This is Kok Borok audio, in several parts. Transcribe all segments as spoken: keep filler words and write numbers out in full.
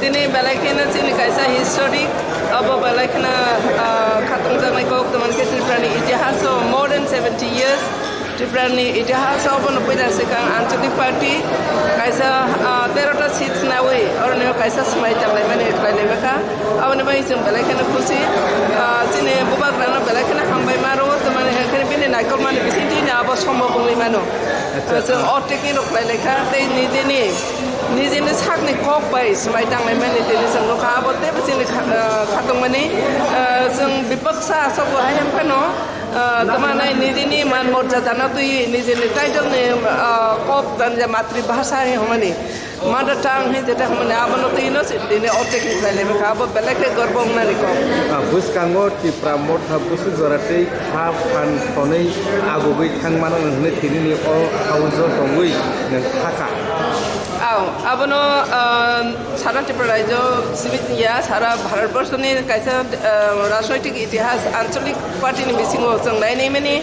Tini belai kheno chini kaisa historic, abo belai kheno, ah, khatungjaknai kok, tamani khe Tripurani itihaso more than seventy years. Tripurani itihaso abono puila swkang Anchalik Party kaisa, ah, tero ta seats nawi, oroni kaisa swmai tanglaimani khlailaimakha. Aboni bagwi chwng belai kheno khusi. Ah, chini bubagrano belai kheno hambai ma rwo, tamani khe bini naikolmani bisingtwi abo sombhob wngwi mano. Acha, chwng ah, o technique rok khlailaikha, tei nijeni Nijini sakni kok bai swmai tanglaimani tini chwng nukha, abo teibo chini kha-, ah, khatungmani, ah, chwng bipaksa aswk bo hai phano, ah, tamo nai nijini man morjadano twi, nijini title ni, ah, kok janja matribhasha hai hwnmani, mother tongue hai jeta hwnmani, abono twino tini o technique khlailaimani kha, abo belai khe gorbo wngnani kok. Ah, bwskango Tipra Motha busu jora tei kha phan thonwi agugwi thang mano hwnwi tinini o house-o tongwi nwng kha kha. Aw, abono, ah, sara Tripura rajyo simi ya, sara Bharat borso ni kaisa, ah, rajnoitik itihas, anchalik party ni bisingo chwng nai nai mani,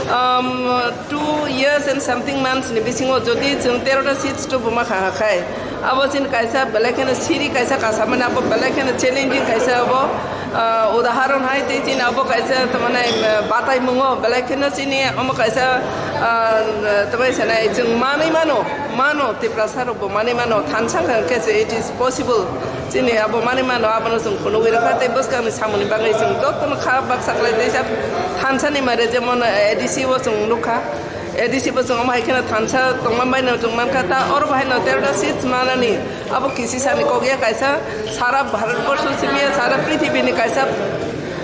um, two years and something months ni bisingo jodi chwng tero ta seats to buma kha kha khai, abo chini kaisa belai kheno siri kaisa kasa mani, abo belai kheno challenging kaisa abo, ah, udaharon hai tei chini abo kaisa tamani, ah, batai mungo belai kheno chini omo kaisa, ah, tamai sanai chwng manwi mano. Mano, Tiprasa rok bo manwi mano, thansa hwnkhe se it is possible. Chini abo manwi mano, abono chwng phunugwi rwkha, tei bwskangni samungni bagwi chwng jotono kha baksa khlai tei sa thansa ni mare jemon A D C o chwng nukha, A D C bo chwng omo hai kheno thansa tongma bai no chwng mankha, ta oro bo hai no tero ta seats manani abo kisi sani kok ya kaisa sara Bharat borsho simi ya sara prithibi ni kaisa,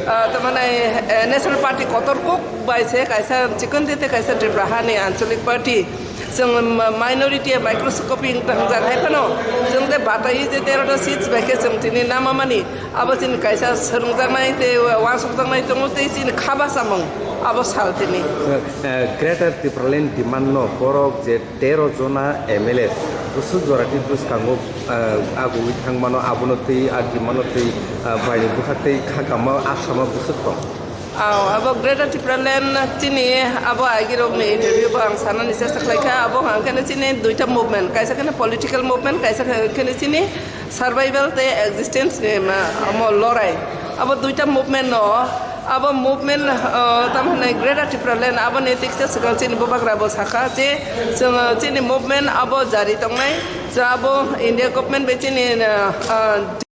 ah, tamani, eh, national party kotor kok bai se kaisa chikon tete kaisa Tripura hani anchalik party. Chwng ma-, minority microscopic wng tang jak hai phano, chwng je bataiwi je tero ta seats bai khe chwng tini nama mani, abo chini kaisa swrwngjaknai tei uansukjaknai tongo tei chini kha basamung abo sal tini. Eh, Greater Tipraland demand no borok je tero jona M L A bwswk jora tei bwskango, eh, agugwi thang mano, abono tei a demand no tei, eh, baini bwkha tei kha kama asama bwswk tong. Aw, abo Greater Tipraland chini abo agirokni interview bo ang sanani chesta khlaikha. Abo hwnkhe chini duita movement, kaisa kheno political movement, kaisa kheno chini survival tei existence ni ma-, amo lorai. Abo duita movement no, abo movement, uh, tam hwnwi Greater Tipraland aboni tiksa swkang chini bubagra bo sakha je chwng, uh, chini movement abo jari tongnai. Chwng abo India government bai chini, uh, uh,